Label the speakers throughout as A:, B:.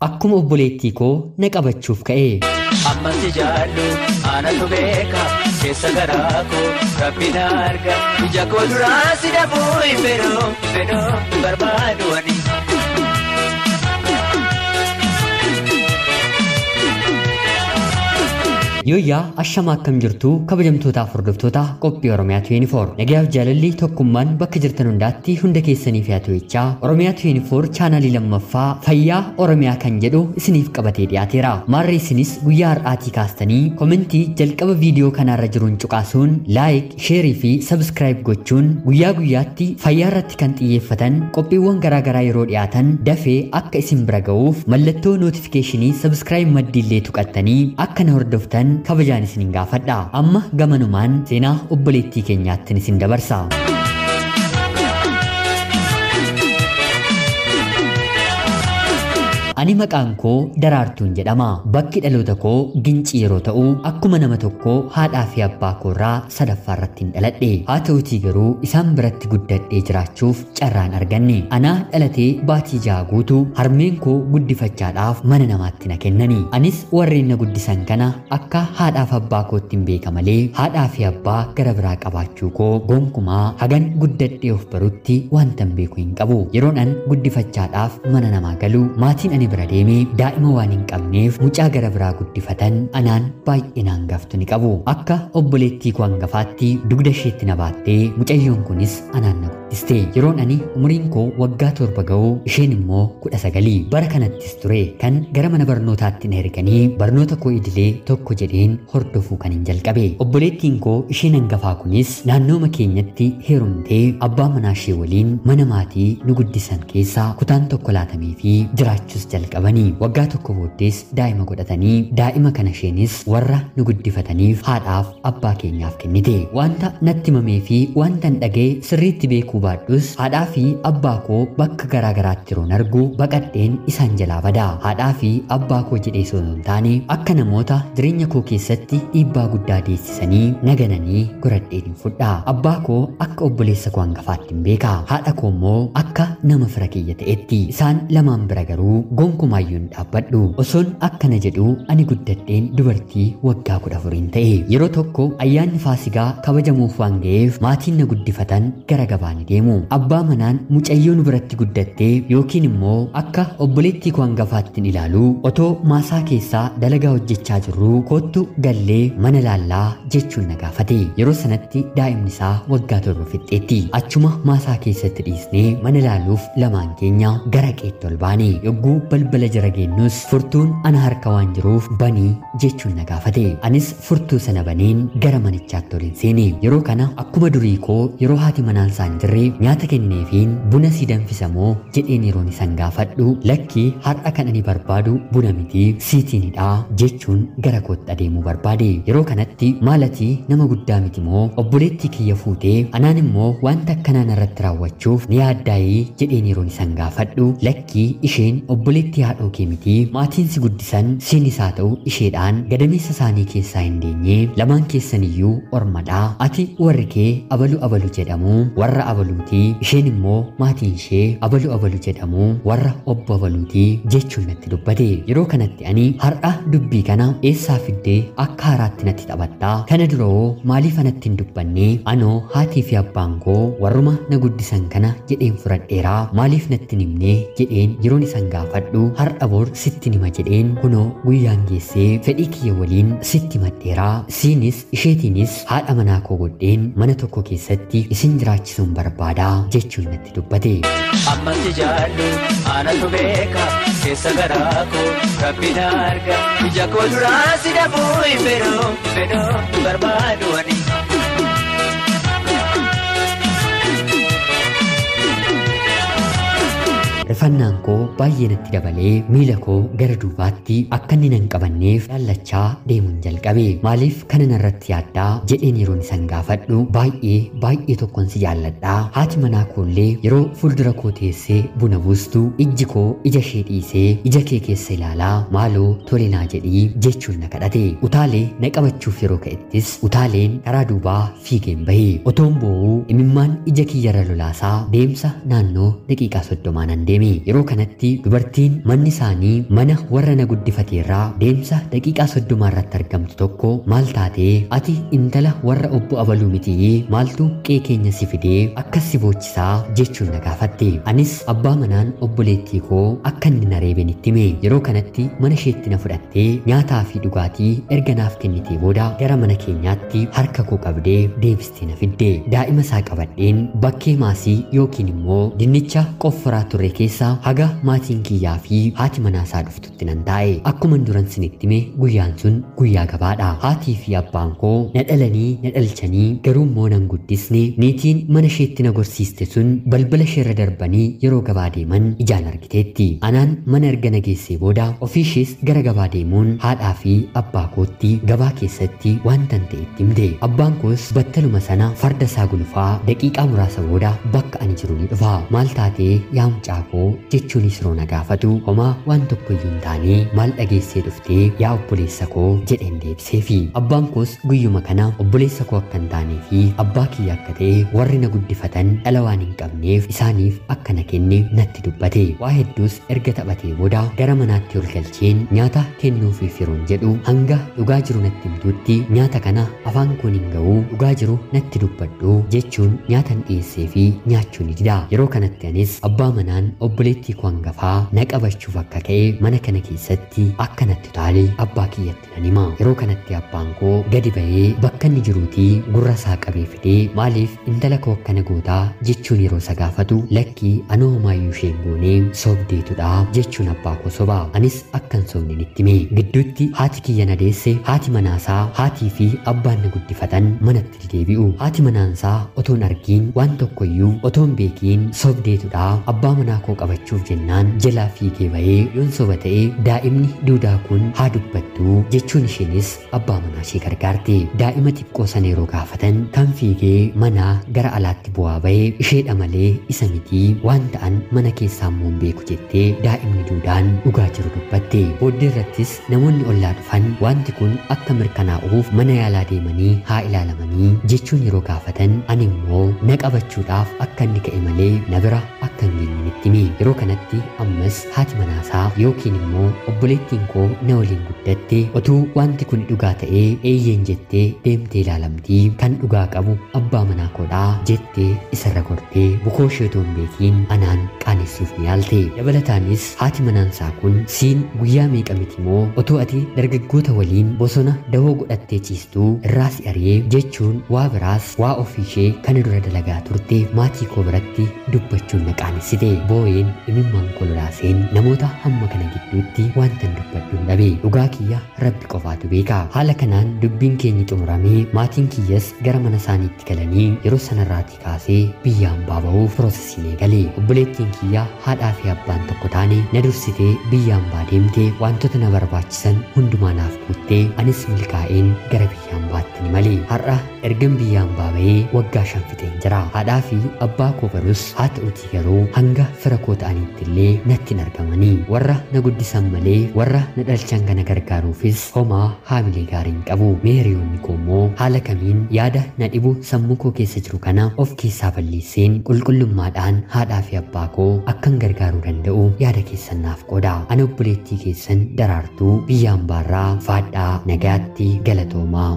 A: Akkuma obboleettii koo na qabachuuf ka'e.
B: Ammas jaallu anatu beeka keessa garaa koo rabbi na arga ija koo duraa si dhabuu hin fedhuu fedhuu barbaadu ani.
A: Yooyyaa ashamaa akkam jirtu kabajamtootaaf hordoftoota qophii Oromiyaa 24 nagayaaf jaalalli tokkummaan bakka jirtan hundaatti hunda keessaniif haa ta'u jechaa Oromiyaa 24 chaanaalii lammaffaa fayyaa Oromiyaa kan jedhu isiniif qabatee dhiyaateera. Maarree isinis guyyaa har'aatii kaastanii komentii jalqaba viidiyoo kanaarra jiruun cuqaasuun laayik, sheerii fi sabskiraayib gochuun guyyaa guyyaatti fayyaa irratti kan xiyyeeffatan qophiiwwan garaagaraa yeroo dhiyaatan dafee akka isin bira ga'uuf mallattoo nootifikeeshinii sabskiraayib maddiillee tuqattanii akka na hordoftan kabajaan isin gaafadha. Amma gamanumaan seenaa obboleettii keenyaattin isin dabarsa. Ani maqaan koo Daraartuun jedhama. Bakki dhaloota koo Gincii yeroo ta'u, akkuma nama tokkoo haadhaa fi abbaa koorraa sadaffaa irratti hin dhaladhe. Haa ta'utii garuu isaan biratti guddadhee jiraachuuf carraan arganne. Anaa dhalatee baatii 6 guutuu harmeen koo guddifachaadhaaf mana namaatti na kennani. Anis warreen na guddisan kana akka haadhaaf abbaa kootti hin beeka malee haadhaa fi abbaa gara biraa qabaachuu koo gonkumaa hagan guddadhee of barutti wanta hin beeku hin qabu. Yeroon an guddifachaadhaaf mana namaa galu maatiin ani bira deemee daa'ima waan hin qabneef mucaa gara biraa guddifatan anaan baay'inaan hangaftu ni qabu. Akka obboleettii koo hangafaatti dugda isheetti na baattee mucayyoon kunis anaan na guddiste. Yeroon ani umuriin koo waggaa 7 ga'u isheen immoo 19. Bara kanattis ture kan gara mana barnootaatti na erganii barnoota koo idilee tokko jedheen hordofuu kan hin jalqabe. Obboleettiin koo isheen hangafaa kunis naannooma keenyatti heerumtee abbaa manaa ishee waliin mana maatii nu guddisan keessaa kutaan tokko laatamee fi jiraachuus jalqabanii. Waggaa tokko booddees daa'ima godhatanii daa'ima kana isheenis warra nu guddifataniif haadhaaf abbaa keenyaaf kennite. Wanta natti himamee fi wanta hin dhagee sirriitti beekuu baadhus haadhaa fi abbaa koo bakka garaa garaatti yeroon argu baqadheen isaan jalaa bada. Haadhaa fi abbaa koo jedhee osoo hin taane akka namoota jireenya koo keessatti dhiibbaa guddaa deessisanii nagananii goradheen hin fudha. Abbaa koo akka obboleessa koo hangafaatti hin beeka. Haadha koo immoo akka nama fira kiyya ta'etti. Isaan lamaan bira garuu gonkumaayyuu hin dhaabbadhu. Osoon akkana jedhu ani guddadheen dubartii waggaa 14 ta'e. Yeroo tokko ayyaanni Faasigaa kabajamuuf waan ga'eef maatiin na guddifatan gara gabaa ni deemu. Abbaa manaan mucayyoo nu biratti guddattee yookiin immoo akka obboleettii koo hangafaatti hin ilaalu otoo maasaa keessaa dalagaa hojjechaa jirru koottu gallee mana laallaa jechuun na gaafate. Yeroo sanatti daa'imni isaa waggaa 7 fixxeetti. Achuma maasaa keessatti dhiisnee mana laaluuf lamaan keenya gara qeetti ol baane. Yogguu balbala jara geennus furtuun ana harka waan jiruuf banii jechuun na gaafate. Anis furtuu sana baneen gara manichaatti ol hin seene. Yeroo kana akkuma durii koo yeroo haati manaan isaan jirre nyaata kennineefiin buna si danfisamoo jedheen yeroon isaan gaafadhu lakkii har'a kan ani barbaadu buna miti siitiinidha jechuun gara kootti adeemuu barbaade. Yeroo kanatti maalatii nama guddaa miti moo obboleettii kiyya fuutee anaan immoo wanta akkanaan irratti raawwachuuf ni yaaddaayii jedheen yeroon isaan gaafadhu lakkii isheen obboleettii haadhoo kee miti maatiin si guddisan siinis haa ta'u isheedhaan gadameessa isaanii keessaa hin deenye lamaan keessaniyyuu ormadhaa ati warri kee abalu abalu jedhamu warra abaluutii isheen immoo maatiin ishee abalu abalu jedhamu warra obbo abaluutii jechuun natti dubbate. Yeroo kanatti ani har'a dubbii kana eessaa fiddee akka haaraatti natti taphattaa kana duroo maaliif anatti hin dubbanne anoo haatii fi abbaan koo warruma na guddisan kana jedheen fudhadheeraa maaliif natti hin himne jedheen yeroon isaan gaafadhu har'a bor sitti nima jedheen kunoo guyyaan geessee fedhii kiyya waliin sitti madheeraa siinis isheetiinis haadha manaa koo godheen mana tokko keessatti isin jiraachisuun barbaadaa jechuun natti dubbate.
B: Ammas jaallu anatu beeka keessa garaa koo rabbi na arga ija koo duraa si dhabuu hin fedhuu fedhuu barbaadu ani.
A: Rifannaan koo baay'ee natti dabalee miila koo gara duubaatti akka inni nan qabanneef laallachaa deemuun jalqabe. Maaliif kana narratti yaaddaa jedheen yeroon isaan gaafadhu baay'ee baay'ee tokkoon si jaalladhaa. Haati manaa koollee yeroo fuuldura koo teessee buna buustu ijji koo ija ishee dhiisee ija kee keessa ilaalaa maaloo tole naa jedhii jechuun na kadhate. Utaalee na qabachuuf yeroo ka'ettis utaaleen karaa duubaa fiigeen bahe. Otoon boo'uu imimmaan ija kiyyarra lolaasaa deemsa naannoo daqiiqaa 30 nan deeme. Yeroo kanatti dubartiin manni isaanii mana warra na guddifateerraa deemsa daqiiqaa 30 irratti argamtu tokko maal taatee ati intala warra obbo Abaluu mitii maaltu qe'ee keenya si fidee akkas si boochisaa jechuun na gaafatte. Anis abbaa manaan obboleettii koo akka inni na reeben itti hime. Yeroo kanatti mana isheetti na fudhattee nyaataa fi dhugaatii erga naaf kennitee booda gara mana keenyaatti harka koo qabdee deebistee na fidde. Daa'ima isaa qabadheen bakkee maasii yookiin immoo dinnicha qofforaa turre keessa haga maatiin kiyyaa fi haati manaa isaa dhuftutti nan taa'e. Akkuma duran sinitti hime guyyaan sun guyyaa gabaadha. Haatii fi abbaan koo na dhalanii na dhalchanii garuu immoo nan guddisne. Niitiin mana isheetti na gorsiiste sun balbala isheerra darbanii yeroo gabaa deeman ijaan argiteetti. Anaan mana erga na geessee booda ofii ishees gara gabaa deemuun haadhaa fi abbaa kootti gabaa keessatti wantan ta'e itti himte. Abbaan koos battaluma sana farda isaa gulufaa daqiiqaa muraasa booda bakka ani jiru ni dhufa. Maal taatee yaa mucaa koo jechuunis yeroo na gaafatu homaa waan tokko iyyuu hin taane maal dhageessee dhuftee yaa obboleessa koo jedheen deebiseefi. Abbaan koos guyyuma kana obboleessa koo akka hin taanee fi abbaa kiyya akka ta'e warri na guddifatan dhala waan hin qabneef isaaniif akka na kenne natti dubbate. Waa hedduus erga taphatee booda gara manaatti ol galcheen nyaata kennuufiif yeroon jedhu hanga dhugaa jiru natti himtuutti nyaata kana afaan koon hin ga'uu dhugaa jiru natti dubbadhu jechuun nyaatan dhiyeessee fi nyaachuu ni dida. Yeroo kanatti anis abbaa manaan obboleettii koo hangafaa na qabachuuf akka ka'e mana kana keessatti akka natti utaale abbaa kiyyatti nan hima. Yeroo kanatti abbaan koo gadi ba'ee bakka inni jiruutii gurra isaa qabee fidee maaliif intala koo akkana gootaa jechuun yeroo isa gaafatu lakkii anoo homaayyuu isheen goonee sobdeetudha jechuun abbaa koo soba. Anis akkan sobne nitti hime. Gidduutti haati kiyya na deesse, haati manaasaa, haatii fi abbaan na guddifatan manatti deebi'u. Haati manaansaa otoon argiin waan tokkoyyuu otoon beekiin sobdeetudha abbaa manaa koo qabachuuf jennaan jalaa fiigee ba'ee yoon soba ta'e daa'imni duudaa kun haa dubbattu jechuun isheenis abbaa manaa ishee gargaarte. Daa'ima xiqqoo sana yeroo gaafatan kan fiigee manaa gara alaatti bu'aa ba'ee isheedha malee isa mitii waan ta'an mana keessaa immoo hin beeku jettee daa'imni duudaan dhugaa jiru dubbatte. Booddee irrattis namoonni ollaa dhufan wanti kun akka mirkanaa'uuf mana yaalaa deemanii haa ilaalamanii jechuun yeroo gaafatan ani immoo na qabachuudhaaf akka inni ka'e malee na bira akka hin geenye nitti hime. Yeroo kanatti ammas haati manaasaa yookiin immoo obboleettiin koo na waliin guddatte otuu wanti kun dhugaa ta'ee eeyyeen jettee deemtee ilaalamtii kan dhugaa qabu abbaa manaa koodhaa jettee isarra gortee bukoo ishee otoo hin beekiin anaan qaanessuuf ni yaalte. Dabalataanis haati manaansaa kun siin guyyaa meeqa miti moo otoo ati dargaggoota waliin bosona dawoo godhattee ciistuu irraa si ari'ee jechuun waa biraas waa ofii ishee kana dura dalagaa turte maatii koo biratti dubbachuun na qaanessite. Boo'een imimmaan koo lolaaseen namoota hamma kana gidduutti wantan dubbadhu hin dhabe. Dhugaa kiyya rabbi qofaatu beeka. Haala kanaan dubbiin keenyi xumuramee maatiin kiyyas gara mana isaaniitti galanii yeroo sanarraatii kaasee biyya hambaa ba'uuf piroosesiin eegale. Obboleettiin kiyya haadhaa fi abbaan tokko taane na dursitee biyya hambaa deemte wantoota na barbaachisan hundumaa naaf guuttee anis milkaa'een gara biyya hambaatti ni male. Har'a ergan biyya hambaa ba'ee waggaa 5 fixeen jira. Haadhaa fi abbaa koo barus haa ta'utii garuu hanga fira koo ta'anitti illee natti hin argamanii. Warra na guddisan malee warra na dhalchan kana gargaaruufis homaa haamilee gaarii hin qabu. Mee hiriyoonni koo immoo haala kamiin yaada na dhibu sammuu koo keessa jiru kana of keessaa balleesseen qulqullummaadhaan haadhaa fi abbaa koo akkan gargaaruu danda'u yaada keessan naaf qooda. Ani obboleettii keessan Daraartuu biyya hambaarraa faadhaa nagaatti galatoomaa.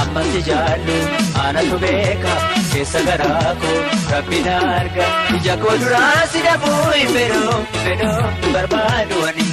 B: Ammas jaallu anatu beeka keessa garaa koo rabbi na arga ija koo duraa si dhabuu hin fedhuu hin fedhuu hin barbaadu ani.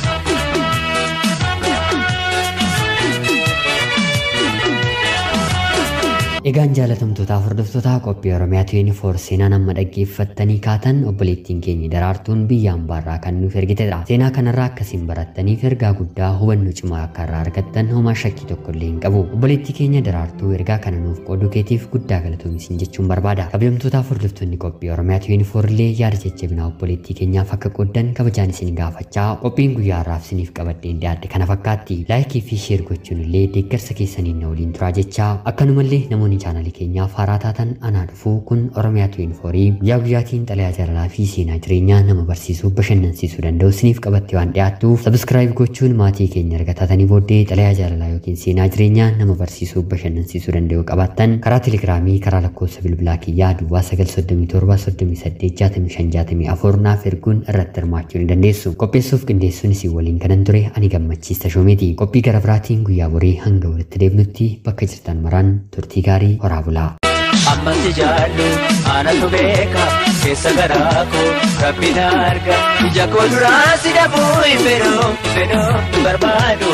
A: Egaan jaalatamtootaaf hordoftoota qophii Oromiyaa 24 seenaa nama dhaggeeffattanii kaatan obboleettiin keenya Daraartuun biyya hambaarraa kan nuuf ergitedha. Seenaa kanarraa akkasiin barattaniif ergaa guddaa hubannoo cimaa akka irraa argattan homaa shakkii tokko illee hin qabu. Obboleettii keenya Daraartuu ergaa kana nuuf qooduu keetiif guddaa galatoomi jechuun barbaada. Kabajamtootaaf hordoftoonni qophii Oromiyaa 24 illee yaada jajjabinaa obboleettii keenyaaf akka qooddan kabajaan isin gaafachaa qophiin guyyaa har'aaf isiniif qabadheen dhiyaadhe kana fakkaatti. Laayikii fi sheer gochuun illee deeggarsa keessaniin na waliin turaa jechaa akkanumallee namoonni Namoonni chaanalii keenyaaf haaraa taatan anaa dhufuu. Kun Oromiyaa 24 guyyaa guyyaatiin xalayaa jaalalaa fi seenaa jireenyaa nama barsiisuu, bashannansiisuu danda'u isiniif qabattee waan dhiyaattuuf subscribe gochuun maatii keenya erga taatanii booddee xalayaa jaalalaa yookiin seenaa jireenyaa nama barsiisuu, bashannansiisuu danda'u qabaattan karaa telegiraamii, karaa lakkoofsa bilbilaa kiyyaa duwwaa 937 38 65 64 naaf erguun irratti hirmaachuu ni dandeessu. Qopheessuuf qindeessuun isin waliin kanan ture ani Gammachiis Tashoomeeti. Qophii gara biraatiin guyyaa borii hanga walitti deebinutti bakka jirtan maraan turtii gaarii horaa bulaa.
B: Ammas jaallu anatu beeka keessa garaa koo, rabbi na arga ija koo duraa si dhabuu hin fedhu, hin fedhu, hin barbaadu.